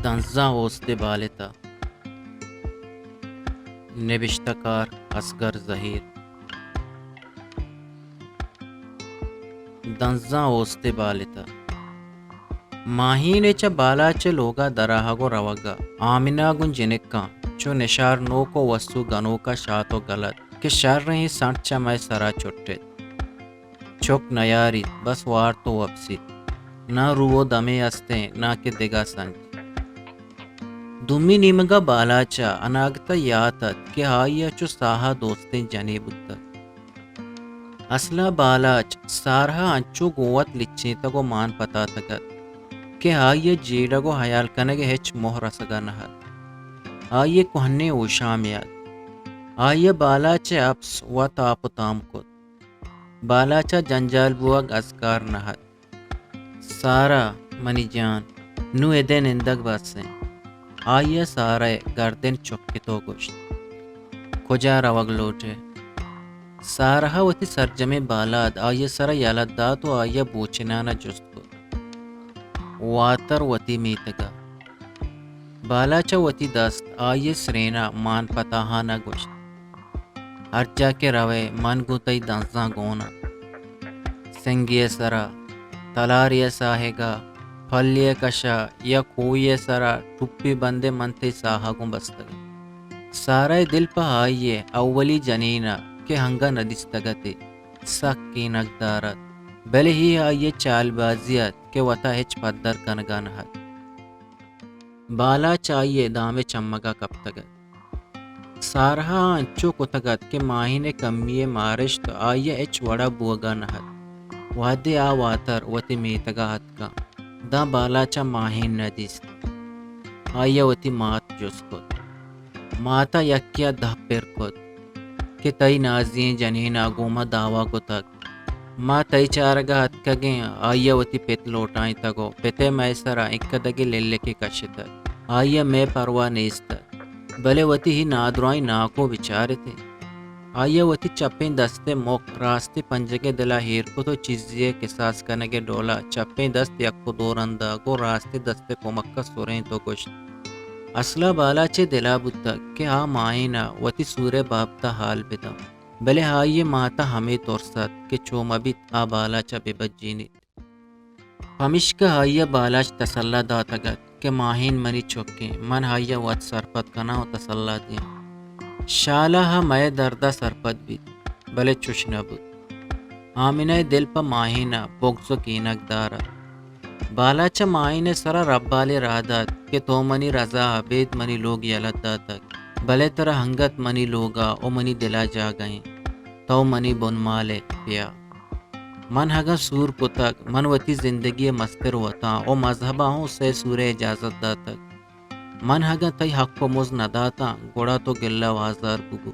دنزاں اوستے بالتہ۔ نبشتہ کار: اصغر زہیر۔ دنزاں اوستے بالتہ۔ ماہین ء چہ بالاچ ء لوگ ء در آہگ ء روگ ء آمنہ گوں جنکاں چو نشار نوک ء وسو گنوک ء شات ء گل ات کہ شریں سنٹ چہ مئے سرا چٹت۔ چک نیاریت، بس وارت ء وپسیت۔ نہ رو ء دمے استیں، نہ کہ دگہ سنج۔ دومی نیمگ ء بالاچ ء اناگت ء یات ات کہ آئی ء چو ساہ ء دوستیں جنے بوتگ۔ اسل ء بالاچ سارہ ء انچو گوں وت لچینتگ ء مان پتاتگ ات کہ آئی ء جیڑگ ء ہیال کنگ ء ہچ موہ رسگ ء نہ ات۔ آئی ء کوہنیں ہوشامے ات۔ آئی ء بالاچ ء اپس وت آپ ء تام کت۔ بالاچ ء جنجال بوگ ازکار نہ ات۔ سارہ، منی جان، نوں اد ء نندگ بس انت۔ آئی ء سارہ ء گردن چکت ء گوشت، کجا روگ لوٹ ئے؟ سارہ ء وتی سرجمیں بالاد آئی ء سرا یلہ دات ء آئی ء بوچنان ء جست کت۔ واتر وتی میتگ ء۔ بالاچ ء وتی دست آئی ء سرین ء مان پتاہان ء گوشت، ہر جا کہ روئے من گوں تئی دنزاں گون آں۔ سنگے ء سرا، تلارے ء ساہگ ء، پلے ء کش ء یا کوہے ء سرا ٹپے بندے من تئی ساہ ء گوں بستگ آں۔ سارہ ء دل پہ آئی ء اولی جنین ء کہ ہنگہ نہ دیستگ ات ء سک کینگ دار ات، بلے اے آئی ء چالبازی ات کہ وتا ہچ پدر کنگ ء نہ ات۔ بالاچ آئی ء دام ء چمگ ء کپتگ ات۔ سارہ ء انچو کتگ ات کہ ماہین ء کمی ء مارشت آئی ء ہچ وڑ ء بوگ ء نہ ات۔ وہدے آ واتر وتی میتگ ء اتکاں، داں بالاچ ء ماہین نہ دیست۔ آئی ء وتی مات جست کت۔ مات ء یکے ء دہ پر کت کہ تئی نازی ئیں جنین ء گوں ما دعوا کتگ۔ ما تئی چارگ ء اتکگیں، آئی ء وتی پت لوٹائینتگ ء پت ء مئے سرا انکدگے للکے کشتگ۔ آئی ء مئے پرواہ نیست ات، بلے وتی اے نادراہیں ناکو بچار ات ئے۔ آئی ء وتی چپیں دست ء مک راستیں پنجگ ء دل ء ایر کت ء چیزے ء کساس کنگ ء ڈول ء چپیں دست یک ء دو رند ء گوں راستیں دست ء کمک ء سرینت ء گوشت، اسل ء بالاچ ء دل ء بوتگ کہ آ ماہین ء وتی سور ء بابت ء ہال بدنت۔ بلے آئی ء مات ء ہمے ترس ات کہ چو مہ بیت آ بالاچ ء بہ بجینیت۔ پمیشکا آئی ء بالاچ تسلا داتگ ات کہ ماہین منی چک انت، من آئی ء وت سرپد کناں ء تسلا دیاں۔ شالا ء مئے درد ء سرپد بیت، بلے چش نہ بوت۔ آمنہ ء دل پہ ماہین ء بگز ء کینگ دار ات۔ بالاچ ء ماہین ء سرا ربالے راہ دات کہ تو منی رضا ء ابید منی لوگ یلہ داتگ، بلے ترا انگت منی لوگ ء و منی دل ء جاگہ انت۔ تو منی بنمال ئے، بیا۔ من اگاں سور کتگ، من وتی زندگی ء مستر وتاں و مذہب ء ہوں سئے سور ء اجازت داتگ۔ من اگاں تئی حق و مزد نہ داتاں، گڑا تو گلہ و آزار بگو۔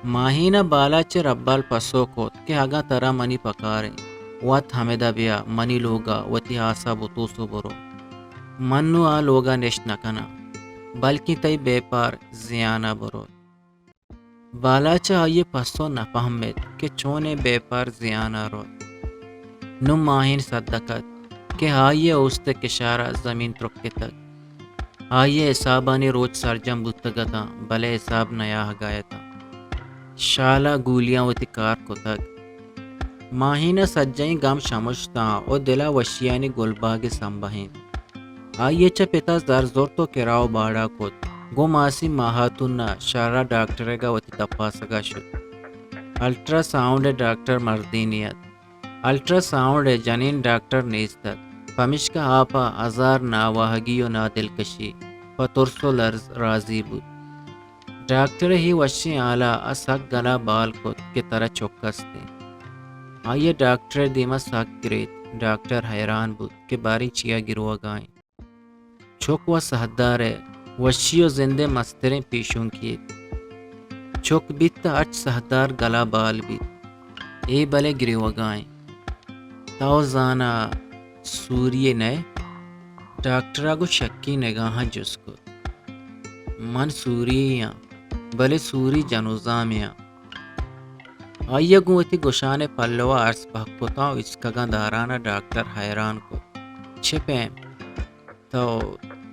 ماہین ء بالاچ ء ربال پسو کت کہ اگاں ترا منی پکار انت، وت ہمدا بیا، منی لوگ ء وتی آس ء بتوس و برو۔ من نوں آ لوگ ء نشت نہ کناں، بلکیں تئی بیپار زیان ء بروت۔ بالاچ ء آئی ء پسو نہ پہمت کہ چونیں بیپار زیان ء روت۔ نوں ماہین سدک ات کہ آئی ء اوست ء کشار ء زمین ترکتگ۔ آئی ء حسابانی روچ سرجم بوتگ اتاں، بلے حساب نیاہگ ء اتاں۔ شال ء گولیاں وتی کار کتگ۔ ماہین ء سجہیں گم شمشتاں و دل ء وشیانی گلباگے سمبہینت۔ آئی ء چہ پت ء زر زرت و کرا و باڑا کت۔ گوں ماسی ماہاتون ء شر ء ڈاکٹرگ ء وتی تپاسگ ء شت۔ الٹرا ساؤنڈ ء ڈاکٹر مردینے ات۔ الٹرا ساؤنڈ ء جنین ڈاکٹر نیست ات، پمیشکا آ پہ ہزار ناواہگی و نادلکشی، پہ ترس و لرز رازی بوت۔ ڈاکٹر ء اے وشیں ہال ء سک گل ء بال کت کہ ترا چک است انت۔ آئی ء ڈاکٹر ء دیم ء سک گریت۔ ڈاکٹر حیران بوت کہ باریں چیا گروگا انت۔ چک و سہدار ء وشی و زند ء مستریں پیشونکی ات۔ چک بیت تہ ہرچ سہدار گل ء بال بیت۔ اے بلے گریوگا انت۔ تو زانا سوری نئے؟ ڈاکٹر ء گوں شکی نگاہاں جست کت۔ من سوری آں، بلے سوری جنوزامے آں۔ آئی ء گوں وتی گشان ء پلو ء ارس پہک کتاں و اسکگاں داران ء ڈاکٹر حیران کت۔ چے پیم؟ تو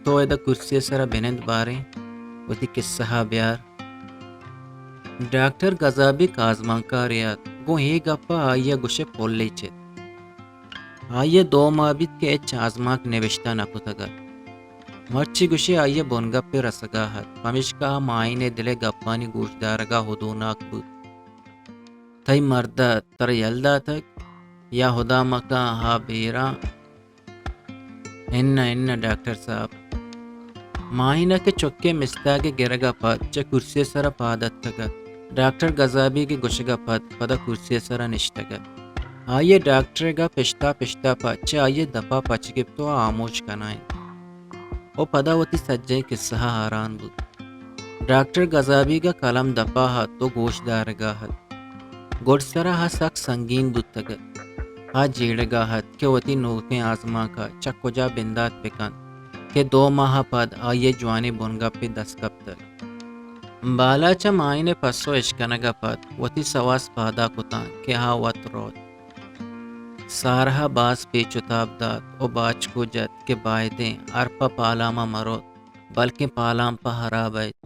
تو ادا کرسی ءِ سرا بنند باریں، وتی کسہ ءَ بیار۔ ڈاکٹر گزابیک آزمانکارے ات، گوں اے گپ ءَ آئی ءَ گوشے پلے چت۔ آئی ءَ دو ماہ بیت کہ ہچ آزمانک نبشتہ نہ کتگ ات۔ مرچی گوشے آئی ءَ بنگپے رسگ ءَ ات، پمیشکا آ ماہین ءِ دل ءِ گپانی گوشدارگ ءَ ہدوناک بوت۔ تئی مرد ءَ ترا یل داتگ؟ یا ہدا مکن آ بیراں؟ اناں، اناں ڈاکٹر صاحب۔ ماہین ءَ کہ چکے مستاگ ءِ گرگ ءَ پد چہ کرسی ءِ سرا پاد اتکگ ات، ڈاکٹر گزابیگ ءِ گوشگ ءَ پد پدا کرسی ءِ سرا نشتگ ات۔ آئی ءَ ڈاکٹر ءِ گپ اشتا پشتا پد چہ آئی ءِ دپ ءَ پچ گپت ءُ آ ہاموش کنائینت ءُ پدا وتی سجہیں کسہ ءَ ہاران بوت۔ ڈاکٹر گزابیگ ءَ کلم دپ ءَ ات ءُ گوش دارگ ءَ ات۔ گڈسرا آ سک سنگین بوتگ ات۔ آ جیڑگ ءَ ات کہ وتی نوکیں آزمانک ءَ چہ کجا بندات بہ کنت کہ دو ماہ ءَ پد آئی ءِ جوانیں بنگپے دست کپتگ۔ بالاچ ءَ ماہین ءِ پسو اشکنگ ءَ پد وتی سواس پادا کتاں کہ آ وت روت۔ سارہ ءَ باز پیچ ءُ تاب دات ءُ باچکو جت کہ بائدیں ہر پہ پالام ءَ مروت، بلکیں پالام پہ ہرا بئیت۔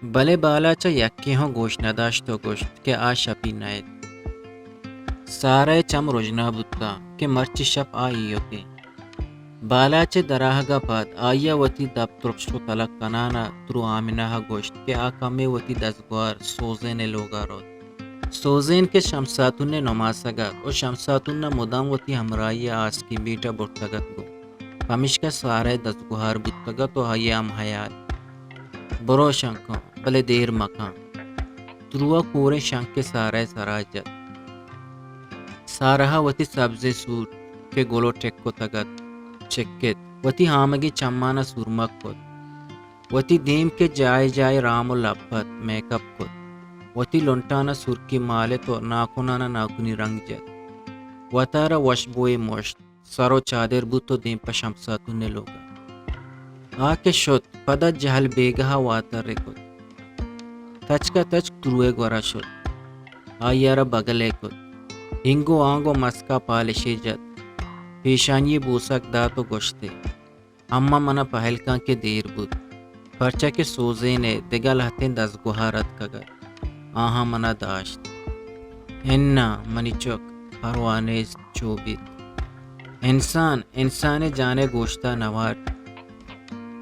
بلے بالاچ ءَ یکے ہوں گوش نداشت ءُ گوشت کہ آ شپی نئیت۔ سارہ ءِ چم رژنا بوتاں کہ مرچی شپ آ ایوکیں۔ بالاچ ءِ دراہگ ءَ پد آئی ءَ وتی دپ ترپش ءُ تلک کنان ءَ ترو آمنہ ءَ گوشت کہ آ کمے وتی دزگوہار سوزین ءِ لوگ ءَ روت۔ سوزین کہ شمساتون ءِ نماسگ ات ءُ شمساتون ءَ مدام وتی ہمراہی ءَ آسکیں بیٹ ءَ برتگ ات گوں۔ پمیشکا سارہ ءِ دزگوہار بوتگ ات ءُ آئی ءَ ہم ہیال، برو شنکاں، بلے دیر مکن۔ ترو ءَ کوریں شنکے سارہ ءِ سرا جت۔ سارہ ءَ وتی سبزیں سوٹ کہ گل ءُ ٹک کتگ ات چکت، وتی ہامگیں چمان ءَ سورمگ کت، وتی دیم کہ جاہے جاہے رام ءُ لپ ات میک اپ کت، وتی لنٹان ءَ سرکی مالت ءُ ناکنان ءَ ناکنی رنگ جت، وتارا وشبوئے مشت۔ سر ءُ چادر بوت ءُ دیم پہ شمساتون ءِ لوگ ءَ۔ آ کہ شت، پدا جہل بیگہ ءَ واتر ئے کت۔ تچک ءَ تچک ترو ءِ گورا شت۔ آئی ءَ را بگل ئے کت۔ اینگو آنگو مسکا پالشے جت۔ پیشانی ءَ بوسگ دات ءُ گوشت ئے، اماں من ءَ پہل کن کہ دیر بوت، پرچا کہ سوزین ءِ دگہ لہتیں دزگوہار اتکگ ات۔ آہاں من ءَ داشت۔ اناں منی چک، پرواہ نیست چو بیت۔ انسان، انسان ءِ جان ءِ گوشت ءَ نہ وارت۔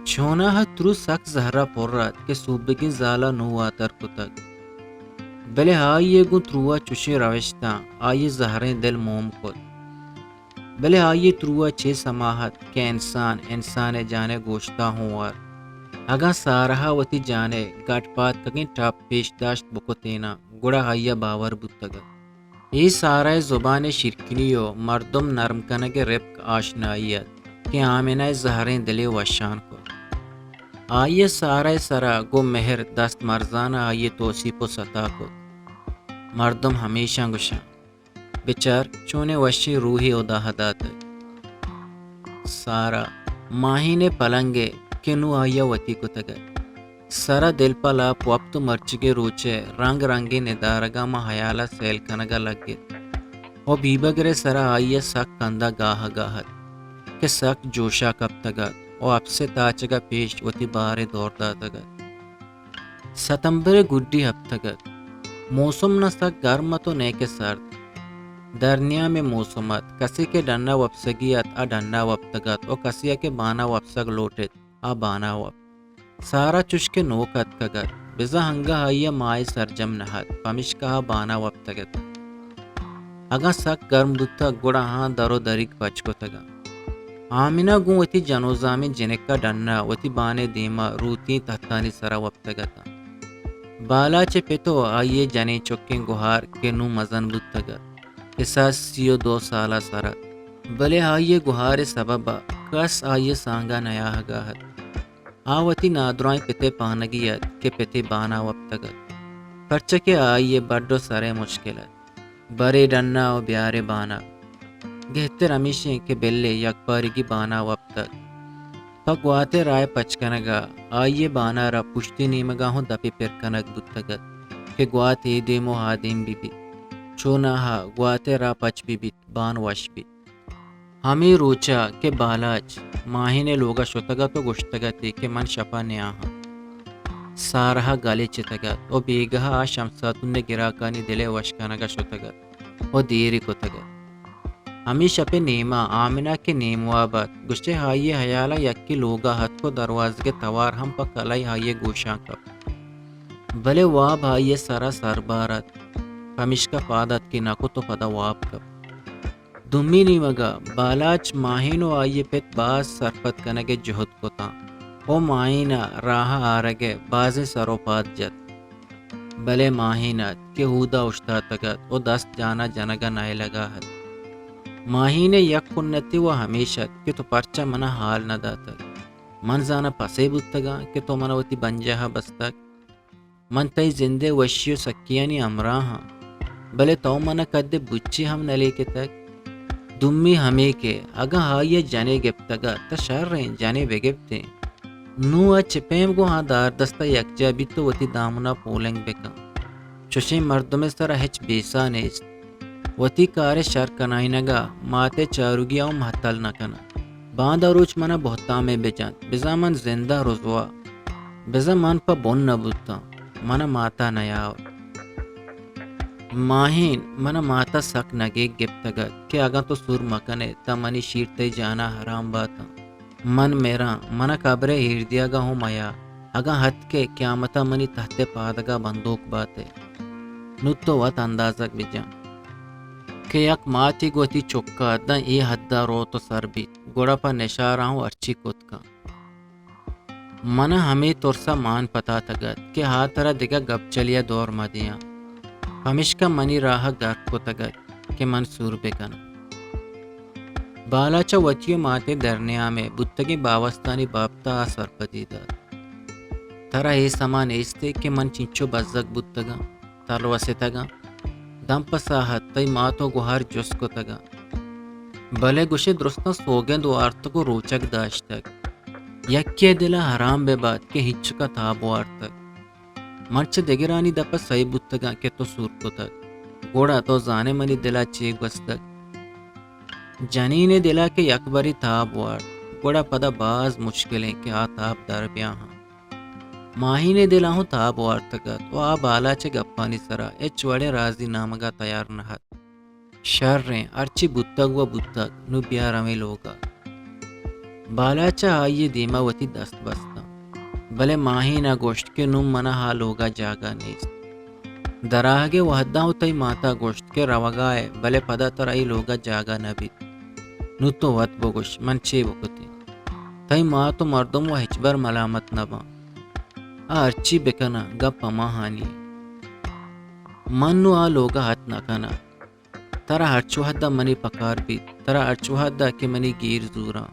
چوناہا ترو سک زہر ءَ پر ات کہ سوبگیں زال ءَ نوں واتر کتگ۔ بلے آئی ءَ گوں ترو ءَ چشیں روش داں، آئی ءِ زہریں دل موم کت۔ بلے آئی ءِ ترو ءَ چے سما ات کہ انسان، انسان ءِ جان ءِ گوشت ءَ ہوں وارت۔ اگاں سارہ ءَ وتی جان ءِ گٹ پاتکگیں ٹپ پیش داشت بکتیناں، گڑا آئی ءَ باور بوتگ ات۔ اے سارہ ءِ زبان ءِ شیرکنی ءُ مردم نرم کنگ ءِ رپک آشنائی ات کہ آمنہ ءِ زہریں دل ءَ وشان کت۔ آئی ءَ سارہ ءِ سرا گوں مہر دست مرزان ءَ آئی ءِ توسیپ ءُ ستا کت۔ مردم ہمیشاں گوشاں، بچار چونیں وشیں روہے ہدا ءَ داتگ۔ سارہ، ماہین ءِ پلنگ ءَ کہ نوں آئی ءَ وتی کتگ ات۔ سر ءَ دل پہ لاپ وپت ءُ مرچیگیں روچ ءِ رنگ رنگیں ندارگاں ماں ہیال ءَ سیل کنگ ءَ لگت ءُ بیبگر ءِ سر ءَ آئی ءَ سک کند ءَ گاہ گاہ ات کہ سک جوش ءَ کپتگ ات ءُ اپس ءِ تاچگ ءَ پیش وتی بار ءَ دور داتگ ات۔ ستمبر ءِ گڈی ہپتگ ات۔ موسم نہ سک گرم ات ءُ نئیکہ سرد۔ درنیامیں موسم ات۔ کسے کہ ڈن ءَ وپسگی ات، آ ڈن ءَ وپتگ ات ءُ کسے ءَ کہ بان ءَ وپسگ لوٹ ایت، آ بان ءَ وپت۔ سارہ چش کہ نوک اتکگ ات، بزاں انگہ آئی ءَ ماہے سرجم نہ ات، پمیشکا آ بان ءَ وپتگ ات۔ اگاں سک گرم بوتگ، گڑا آہاں در ءُ دریگ پچ کتگ ات۔ آمنہ گوں وتی جنوزامیں جنک ءَ ڈن ءَ وتی بان ءِ دیم ءَ روتیں تہتانی سر ءَ وپتگ اتاں۔ بالاچ ءِ پت ءُ آئی ءِ جنین چکیں گہار کہ نوں مزن بوتگ ات، کساس سی ءُ دو سال ءَ سر ات، بلے آئی ءِ گہار ءِ سبب ءَ کس آئی ءِ سانگ ءَ نیاہگ ءَ ات۔ آ وتی نادراہیں پت ءِ پانگی ات کہ پت ءِ بان ءَ وپتگ ات، پرچا کہ آئی ءِ بڈ ءُ سر ءِ مشکل ات۔ برے ڈن ءَ ءُ بیارے بان ءَ۔ گہتر ہمیش اِنت کہ بلے یکبارگی بان ءَ وپتگ۔ پہ گوات ءِ راہ ءِ پچ کنگ ءَ آئی ءِ بان ءَ را پشتی نیمگ ءَ ہوں دپے پر کنگ بوتگ ات کہ گوات اے دیم ءُ آ دیم بہ بیت۔ چوناہا گوات ءِ راہ پچ بہ بیت، بان وش بیت۔ ہمے روچ ءَ کہ بالاچ ماہین ءِ لوگ ءَ شتگ ات ءُ گوشتگ اتی کہ من شپ ءَ نیاہاں، سارہ ءَ گلے چتگ ات ءُ بیگہ ءَ آ شمساتون ءِ گراکانی دل ءِ وش کنگ ءَ شتگ ات ءُ دیرے کتگ ات۔ ہمے شپ ءِ نیم ءَ آمنہ کہ نیم واب ات، گوشئے آئی ءِ ہیال ءَ یکے لوگ ءَ اتک ءُ دروازگ ءِ توار ہم پہ کلہ ءَ آئی ءِ گوشاں کپت۔ بلے واب آئی ءِ سر ءَ سربار ات، پمیشکا پاد اتک نہ کت ءُ پدا واب کپت۔ دومی نیمگ ءَ بالاچ ماہین ءُ آئی ءِ پت باز سرپد کنگ ءِ جہد کتاں ءُ ماہین ءَ راہ ءَ آرگ ءِ بازیں سر ءُ پاد جت، بلے ماہین ات کہ اودا اوشتاتگ ات ءُ دست جان ءَ جنگ ءَ نئیلگ ءَ ات۔ ماہین ءِ یک کنتے وَ ہمیش ات کہ تو پرچا من ءَ ہال نہ داتگ؟ من زاناں پسے بوتگاں کہ تو من ءَ وتی بنجاہ ءَ بستگ۔ من تئی زند ءِ وشی ءُ سکیانی ہمراہ آں، بلے تو من ءَ کدے بچی ہم نہ لیکتگ۔ دومی ہمے کہ اگاں آئی ءَ جنے گپتگ ات تہ شریں، جنے بہ گپتیں۔ نوں آ چہ پیم گوں آ داردست ءَ یکجاہ بیت ءُ وتی دامن ءَ پولنگ بہ کن۔ چشیں مردم ءِ سر ءَ ہچ بیسہ نیست۔ وتی کار ءِ شر کنائینگ ءَ مات ءِ چاروگی ءَ اوں مہتل نہ کناں۔ باندا روچ من ءَ بہتامے بہ جنت، بزاں من زند ءَ رزوا، بزاں من پہ بن نہ بوتاں، من ءَ مات ءَ نیاورت۔ ماہین، من ءَ مات ءَ سک نگیگ گپتگ ات کہ اگاں تو سور مہ کن ئے تہ منی شیر تئی جان ءَ حرام باتاں۔ من مراں، من ءَ قبر ءِ ایر دیگ ءَ ہوں میا، اگاں اتک ئے قیامت ءَ منی تہت ءِ پادگ ءَ بندوک بات ئے۔ نوں تو وت اندازگ بہ جن کہ یک ماتے گوں وتی چک ءَ داں اے حد ءَ روت ءُ سر بیت، گڑا پہ نشار ءَ ہوں ہرچی کت کن۔ من ءَ ہمے ترس ءَ مان پتاتگ ات کہ آ ترا دگہ گپچلی ءَ دور مہ دیاں، پمیشکا منی راہ ءَ گرک کتگ ات کہ من سور بہ کناں۔ بالاچ ءَ وتی ءُ مات ءِ درنیام ءَ بوتگیں باوستانی بابت ءَ آ سرپدی دات۔ ترا اے سما نیست کہ من چنچو بزگ بوتگاں، تلوسیتگاں۔ دم پہ ساہت تئی مات ءُ گہار جست کتگاں، بلے گوشئے درستاں سوگند وارتگ ءُ روچگ داشتگ۔ یکے ءِ دل ءَ حرام بہ بات کہ ہنچک ءَ تاب وارتگ۔ من چہ دگرانی دپ ءَ سہی بوتگاں کہ تو سور کتگ، گڑا تو زانئے منی دل ءَ چے گوستگ۔ جنین ءِ دل ءَ کہ یکبرے تاب وارت، گڑا پدا باز مشکل اِنت کہ آ تاب در بیاہاں۔ ماہین ءِ دل ءَ ہوں تاب وارتگ ات ءُ آ بالاچ ءِ گپانی سر ءَ ہچ وڑیں رازی نامگ ءَ تیار نہ ات۔ شریں، ہرچی بوتگ وَ بوتگ، نوں بیا رویں لوگ ءَ۔ بالاچ ءَ آئی ءِ دیم ءَ وتی دست بستاں، بلے ماہین ءَ گوشت کہ نوں من ءَ آ لوگ ءَ جاگہ نیست۔ دراہگ ءِ وہد ءَ ہوں تئی مات ءَ گوشت کہ روگ ءَ ئے، بلے پدا ترا اے لوگ ءَ جاگہ نہ بیت۔ نوں تو وت بگوش، من چے بکتیں؟ تئی مات ءُ مردم وَ ہچبر ملامت نہ باں۔ آ ہرچی بکناں، گپ ہماہانی اِنت۔ من نوں آ لوگ ءَ ات نہ کناں۔ ترا ہرچ وہد ءَ منی پکار بیت، ترا ہرچ وہد ءَ کہ منی گیر زوراں۔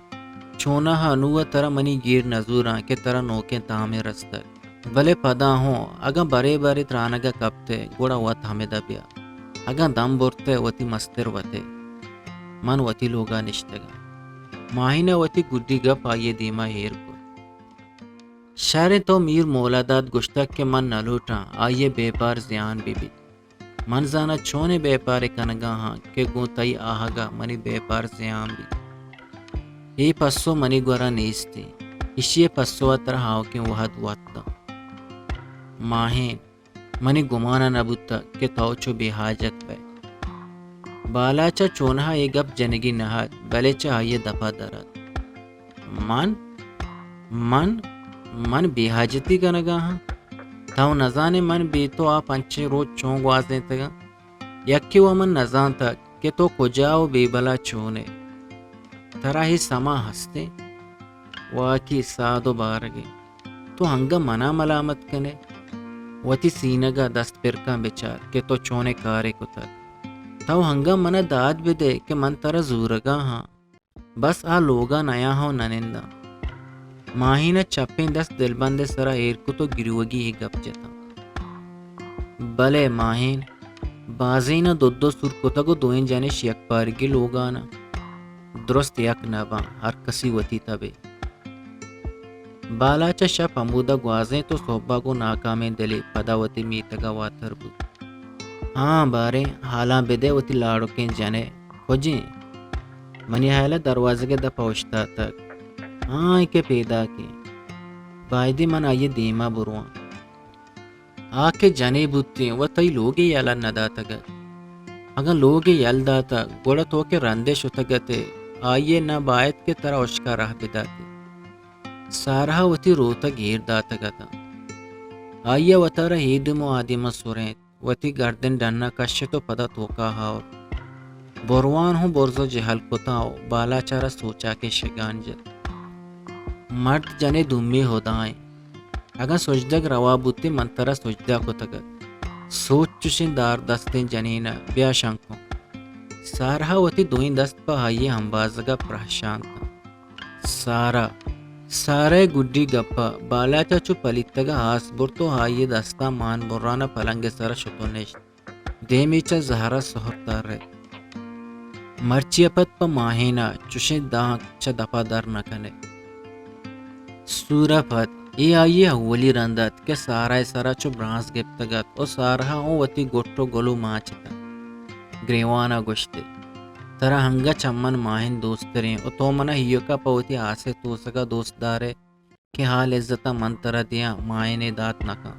چوناہا نوں وَ ترا منی گیر نہ زوراں کہ ترا نوکیں تامے رستگ۔ بلے پدا ہوں اگاں برے برے ترانگ ءَ کپت ئے، گڑا وت ہمدا بیا۔ اگاں دم برت ئے، وتی مستر وت ئے۔ من وتی لوگ ءَ نشتگاں۔ ماہین ءَ وتی گڈی گپ آئی ءِ دیم ءَ ایر کت۔ شریں، تو میر مولا داد گوشتگ کہ من نہ لوٹاں آئی ءِ بیپار زیان بہ بیت۔ من زاناں چونیں بیپارے کنگ ءَ آں کہ گوں تئی آہگ ءَ منی بیپار زیان بیت۔ اے پسو منی گور ءَ نیست اِنت۔ ایشی ءِ پسو ءَ ترا آؤکیں وہد وت داں۔ ماہین، منی گمان ءَ نہ بوتگ کہ تو چو بے حاجت بئے۔ بالاچ ءَ چوناہا اے گپ جنگی نہ ات، بلے چہ آئی ءِ دپ ءَ در ات۔ من؟ من؟ من بے حاجتی کنگ ءَ آں؟ تو نزان ئے من بے تو آ پنچیں روچ چون گوازینتگ آں؟ یکے وَ من نزانتگ کہ تو کجا ءُ بے بلا چون ئے۔ ترا اے سما ہست اِنت؟ واکی ساد ءُ بارگے۔ تو انگہ من ءَ ملامت کن ئے؟ وتی سینگ ءَ دست پر کن بچار کہ تو چونیں کارے کتگ۔ تو انگہ من ءَ داد بدئے کہ من ترا زورگ ءَ آں۔ بس آ لوگ ءَ نیاہاں ءُ نہ ننداں۔ ماہین ءَ چپیں دست دلبند ءِ سر ءَ ایر کت ءُ گریوگی ئے گپ جتاں۔ بلے ماہین، بازین ءَ دو دو سور کتگ ءُ دوئیں جنش یکپارگی لوگان ءَ درست یک نہ باں، ہر کسی وتی تبے۔ بالاچ ءَ شپ ہمودا گوازینت ءُ سہب ءَ گوں ناکامیں دلے پدا وتی میتگ ءَ واتر بوت۔ ہاں باریں، ہالاں بدئے وتی لاڑکیں جن ءِ۔ کجیں؟ منی ہیال ءَ دروازگ ءِ دپ ءَ اوشتاتگ۔ آں کہ پیداکیں۔ بایدیں من آئی ءِ دیم ءَ برواں۔ آ کہ جنے بوتیں، و تئی لوگ ءِ یلہ نہ داتگ ات۔ اگاں لوگ ءِ یل داتگ، گڑا تو کہ رند ءَ شتگ ات ئے، آئی ءَ نہ باید کہ ترا ہشک ءَ راہ بدات ئے۔ سارہ ءَ وتی روتگ ایر داتگ اتاں۔ آئی ءَ وتارا اے دیم ءُ آ دیم ءَ سرینت، وتی گردن ڈن ءَ کشت ءُ پدا توک ءَ آورت۔ بروان ہوں برز ءُ جہل کتاں ءُ بالاچ ءَ را سوچاکیں شگان جت۔ مرد جن ءِ دومی ہدا ایں۔ اگاں سجدگ روا بوتیں، من ترا سجدہ کتگ ات۔ سوچ چشیں دار دستیں جنین ءَ، بیا شنکوں۔ سارہ ءَ وتی دوئیں دست پہ آئی ءِ ہمبازگ ءَ پرہشانت۔ سارہ، سارہ ءِ گڈی گپ ءَ بالاچ ءَ چو پلیتگ ءَ آس برت ءُ آئی ءِ دستاں مان بران ءَ پلنگ ءِ سر ءَ شت ءُ نشت۔ دیمی چہ زہر ءَ سہر ترت۔ مرچی ءَ پد پہ ماہین ءَ چشیں دانک چہ دپ ءَ در نہ کن ئے۔ سور ءَ پد اے آئی ءِ اولی رند ات کہ سارہ ءِ سر ءَ چو برانز گپتگ ات ءُ سارہ ءَ اوں وتی گٹ ءُ گلو مانچ اتنت۔ گریوان ءَ گوشت ئے، ترا انگہ چہ من ماہین دوستریں ءُ تو من ءَ ایوک ءَ پہ وتی آس ءِ توسگ ءَ دوست دار ئے کہ آ لذت ءَ من ترا دیاں، ماہین ءَ دات نہ کن۔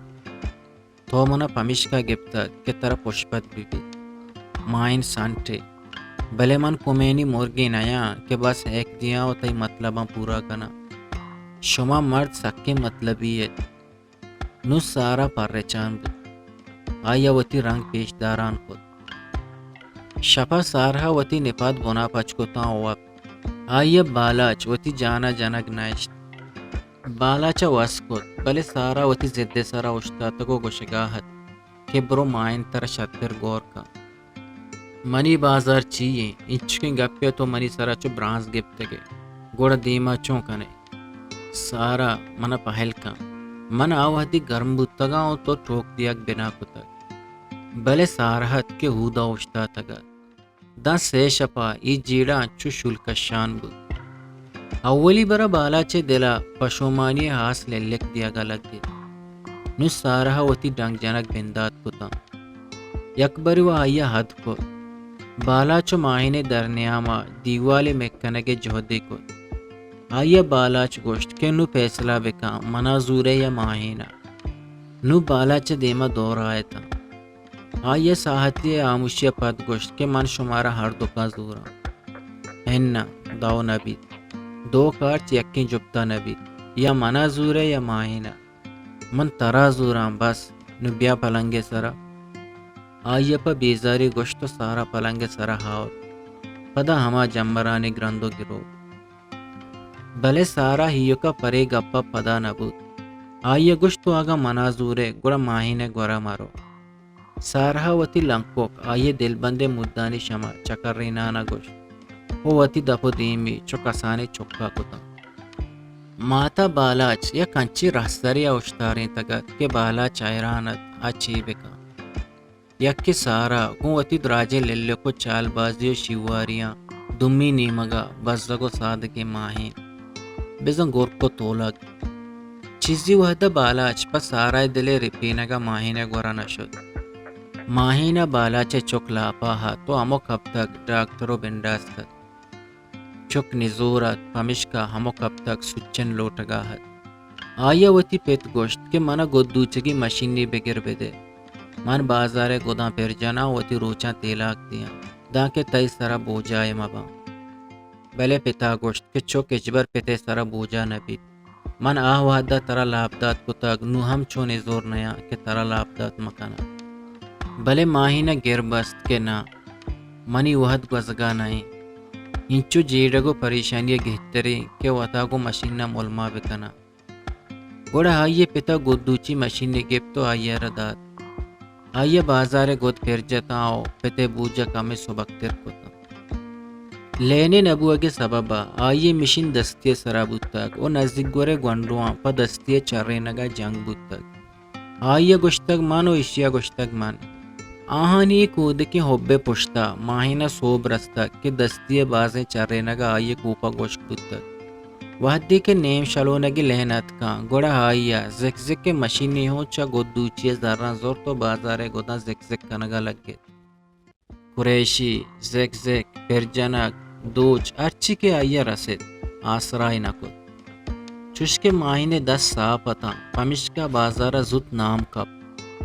تو من ءَ پمیشکا گپتگ کہ ترا پشپت بہ بیت۔ ماہین سانٹے، بلے من کمینی مرگے نیاں کہ بس ہیک دیاں ءُ تئی مطلباں پورا کناں۔ شما مرد سکیں مطلبی ات۔ نوں سارہ پرچان بوت۔ آئی ءَ وتی رنگ پیش داران کت۔ شپ ءَ سارہ ءَ وتی نپاد بنا پچ کتاں ءُ وپت۔ آئی ءَ بالاچ وتی جان ءَ جنگ نہ اشت۔ بالاچ ءَ وس کت، بلے سارہ وتی ضد ءِ سر ءَ اوشتاتگ ءُ گوشگ ءَ ات کہ برو ماہین ترا شتر گور کن۔ منی بازار چی ایں؟ اینچکیں گپے ءَ تو منی سر ءَ چو برانز گپتگ ئے، گڑا دیم ءَ چون کن ئے؟ سارہ، من ءَ پہل کن۔ من آ وہدی گرم بوتگ آں ءُ تو ٹوک دیگ بنا کتگ۔ بلے سارہ ات کہ ہود ءَ اوشتاتگ ات۔ داں سے شپ ءَ اے جیڑہ انچو شول کشان بوت۔ اولی بر ءَ بالاچ ءِ دل ءَ پشومانی ءِ آس للک دیگ ءَ لگت۔ نوں سارہ ءَ وتی ڈنگ جنگ بندات کتاں۔ یک برے ءَ آئی ءَ ہد کت۔ بالاچ ءُ ماہین ءِ درنیام ءَ دیوال ءِ مک کنگ ءِ جہدے کت۔ آئی ءَ بالاچ گوشت کہ نوں پیسلہ بکن، من ءَ زور ئے یا ماہین ءَ۔ نوں بالاچ ءِ دیم ءَ دور آیتاں۔ آئی ءَ ساہتے ءِ ہاموشی ءَ پد گوشت کہ من شمارا ہر دکاں زوراں۔ اناں، دو نہ بیت۔ دو کارچ یکیں جپتا نہ بیت۔ یا من ءَ زور ئے یا ماہین ءَ۔ من ترا زوراں، بس، نوں بیا پلنگ ءِ سر ءَ۔ آئی ءَ پہ بیزاری گوشت ءُ سارہ پلنگ ءِ سر ءَ آورت۔ پدا ہما جمبرانی گرند ءُ گرو۔ بلے سارہ ایوک ءَ پرے گپ ءَ پدا نہ بوت۔ آئی ءَ گوشت، تو اگاں من ءَ زور ئے، گڑا ماہین ءِ گور ءَ مرو۔ سارہ ءَ وتی لنکک آئی ءِ دلبند ءِ مدانی شم ءَ چکرینان ءَ گوشت ءُ وتی دپ ءُ دیمی چو کسانیں چک ءَ کتاں۔ مات ءَ بالاچ یک انچیں رہسرے ءَ اوشتارینتگ ات کہ بالاچ حیران ات، آ چے بکن۔ یکے سارہ گوں وتی دراجیں للک ءُ چالبازی ءُ شیواریاں، دومی نیمگ ءَ بزگ ءُ سادگیں ماہین، بزاں گرک ءُ تولگ۔ چیزی وہد ءَ بالاچ پہ سارہ ءِ دل ءِ رپینگ ءَ ماہین ءِ گور ءَ نہ شت۔ ماہین ءَ بالاچ ءِ چک لاپ ءَ اَت ءُ ہمک ہپتگ ڈاکٹر ءَ بنڈاس کت۔ چک نزور اَت، پمیشکا ہمک ہپتگ سوچن لوٹگ ءَ اَت۔ آئی ءَ وتی پت گوشت کہ من ءَ گد دوچگی مشینے بگر بدئے۔ من بازار ءِ گداں پر جناں ءُ وتی روچاں تیلاک دیاں، دانکہ تئی سر ءَ بوجاہے مہ باں۔ بلے پت ءَ گوشت کہ چک ہچبر پت ءِ سر ءَ بوجاہ نہ بیت۔ من آ وہد ءَ ترا لاپ دات کتگ، نوں ہم چو نزور نیاں کہ ترا لاپ دات مہ کناں۔ بلے ماہین ءَ گر بست کہ ناں، منی وہد گوزگ ءَ نہ اِنت۔ اینچو جیڑگ ءُ پریشانی ءَ گہتریں کہ وت ءَ گوں مشین ءَ ملما بکناں۔ گڑا آئی ءِ پت ءَ گد دوچی مشینے گپت ءُ آئی ءَ را دات۔ آئی ءَ بازار ءِ گد پر جتاں ءُ پت ءِ بوجاہ کمے سبکتر کتاں۔ لین ءِ نہ بوہگ ءِ سبب ءَ آئی ءِ مشین دستی ءِ سر ءَ بوتگ ءُ نزیک گور ءِ گونڈواں پہ دستی ءِ چرینگ ءَ جنگ بوتگ۔ آئی ءَ گوشتگ من ءُ ایشی ءَ گوشتگ من۔ آہانی اے کودکیں ہب ءِ پشت ءَ ماہین ءَ سوب رستگ کہ دستی ءِ بازیں چرینگ ءَ آئی ءِ کوپگ ہشک بوتگ۔ وہدے کہ نیم شلونگی لین اتکاں، گڑا آئی ءَ زک زک ءِ مشینے ہوں چہ گد دوچی ءِ زراں زرت ءُ بازار ءِ گداں زک زک کنگ ءَ لگت۔ قریشی، زک زک، پر جنگ، دوچ، ہرچی کہ آئی ءَ رست، آسرائی نہ کت۔ چوش کہ ماہین ءِ دست ساپ اتاں، پمیشکا بازار ءَ زوت نام کپت۔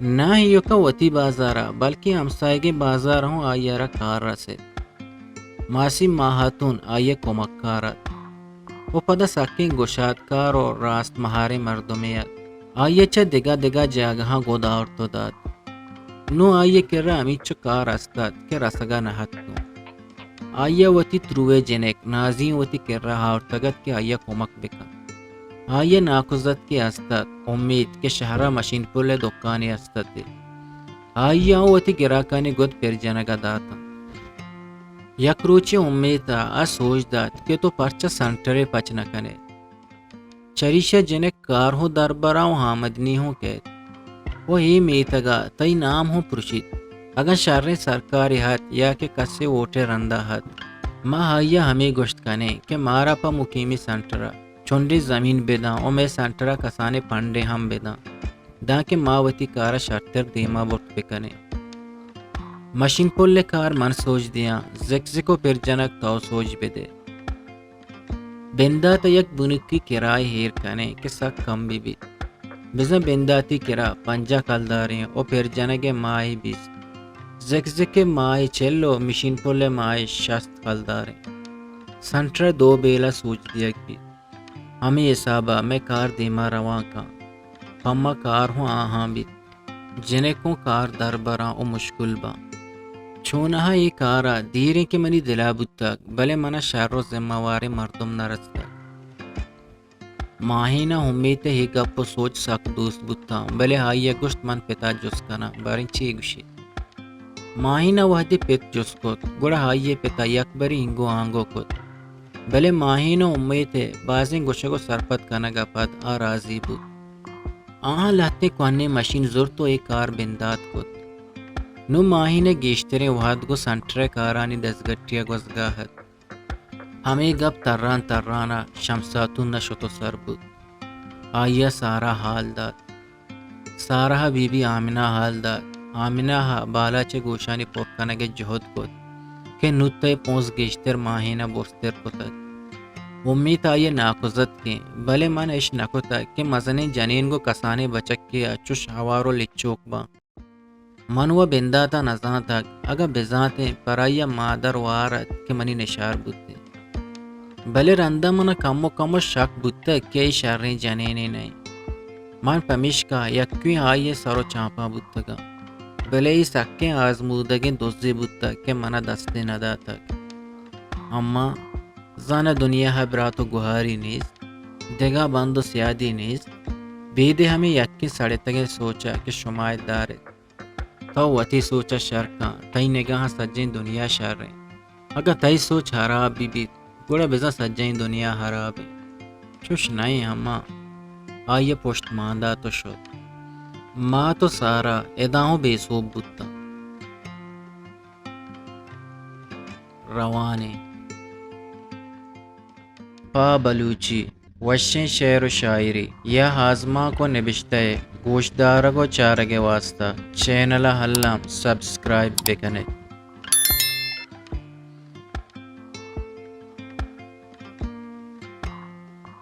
نہ ایوکا وتی بازار ءَ، بلکیں ہمساہگیں بازار ءَ ہوں آئی ءَ را کار رست۔ ماسی ماہاتون آئی ءِ کمکار ات ءُ پدا سکیں گشادکار ءُ راست مہاریں مردمے ات۔ آئی ءَ چہ دگہ دگہ جاگہاں گد آورت ءُ دات۔ نوں آئی ءِ کرا ہمینچو کار است ات کہ رسگ ءَ نہ اتکوں۔ آئی ءَ وتی ترو ءِ جنک نازی وتی کرا آورتگ ات کہ آئی ءَ کمک بکن۔ آئی ءِ ناکوزتکے است ات، امیت، کہ شہر ءَ مشین پل ءِ دکانے است ات۔ آئی ءَ وتی گراکانی گد پر جنگ ءَ دات انت۔ یک روچے امیت ءَ سوج دات کہ تو پرچا سنٹرے پچ نہ کن ئے؟ چریشی ءَ جنک کار ہوں دربراں ءُ آمدنی ہوں کیت ءُ اے میتگ ءَ تئی نام ہوں پرشیت۔ اگاں شریں سرکارے ات یا کہ کسے ووٹ ءِ رند ءَ ات، ما آئی ءَ ہمے گوشت کنیں کہ مارا پہ مقیمی سنٹر ءَ چنڈے زمین بداں ءُ مئے سنٹر ءَ کسانیں پنڈے ہم بداں، دانکہ ما وتی کار ءَ شرتر دیما برت بکنیں۔ مشین پل ءِ کار من سوج دیاں، زکزک ءُ پرجنک تو سوج بدے۔ بندات ءَ یک بنکی کرائے ایر کنیں کہ سک کم بہ بیت۔ بزاں بنداتی کرا پنجاہ کلداریں ءُ پرجنگ ءِ ماہی بیست، زکزک ءِ ماہی چل ءُ مشین پل ءِ ماہی شست کلداریں۔ سنٹر ءَ دو بیلہ سوج دیگ بیت۔ ہمے حساب ءَ مئے کار دیما روان کن۔ پہ ما کار ہوں آہاں بیت۔ جنک ہوں کار دربراں ءُ مشکل باں۔ چوناہا اے کار ءَ دیریں کہ منی دل ءَ بوتگ، بلے من ءَ شر ءُ ذمہ واریں مردم نہ رستگ۔ ماہین ءَ امیت ءِ اے گپ ءُ سوچ سک دوست بوتاں، بلے آئی ءَ گوشت من پت ءَ جست کناں، باریں چے گوشیت۔ ماہین ءَ وہدے پت جست کت، گڑا آئی ءِ پت ءَ یکبرے اینگو آنگو کت۔ بلے ماہین ءُ امیت ءِ بازیں گوشگ ءُ سرپد کنگ ءَ پد آ رازی بوت۔ آہاں لہتیں کوہنیں مشین زرت ءُ اے کار بندات کت۔ نوں ماہین ءِ گیشتریں وہد گوں سنٹر ءِ کارانی دزگٹی ءَ گوزگا ات۔ ہمے گپ تران تران ءَ شمساتون ءَ شت ءُ سر بوت۔ آئی ءَ سارا حال دات۔ سارہ ءَ بی بی آمنہ ءَ حال دات۔ آمنہ ءَ بالاچ ءِ گوشانی پر کنگ ءِ جہد کت کہ نوں تئی پونز گیشتر ماہین ءَ برزتر کتگ۔ امیت آئی ءِ ناکوزتکیں، بلے من اش نہ کتگ کہ مزنیں جنین گوں کسانیں بچکے ءَ چش ہوار ءُ لچوک باں۔ من وَ بندات ءَ نزانتگ، اگاں بزانتیں، پر آئی ءَ مادر وار ات کہ منی نشار بوتیں۔ بلے رندا من ءَ کمو کمو شک بوتگ کہ اے شریں جنینے نہ انت۔ من پمیشکا یکوئیں آئی ءِ سر ءُ چاپاں بوتگاں، بلے اے سکیں آزمودگیں دزے بوتگ کہ من ءَ دستے نداتگ۔ اما زاناں دنیا ءَ برات ءُ گہاری نیست، دگہ بند ءُ سیادی نیست، بیدے ہمے یکیں سڑتگیں سوچ ءَ کہ شما اے دار ات۔ تو وتی سوچ ءَ شر کن، تئی نگاہاں سجہیں دنیا شر انت۔ اگاں تئی سوچ ہراب بہ بیت، گڑا بزاں سجہیں دنیا ہراب انت۔ چوش نہ انت ہما۔ آئی ءَ پشت مان دات ءُ شت۔ مات ءُ سارا ادا ہوں بے سوب بوتاں۔ روان انت۔ پہ بلوچی وشیں شعر ءُ شاعری یا آزمانک ءُ نبشتہ ءِ گوشدارگ ءُ چارگ ءِ واستہ چینل ءَ الم سبسکرائب بہ کن ات۔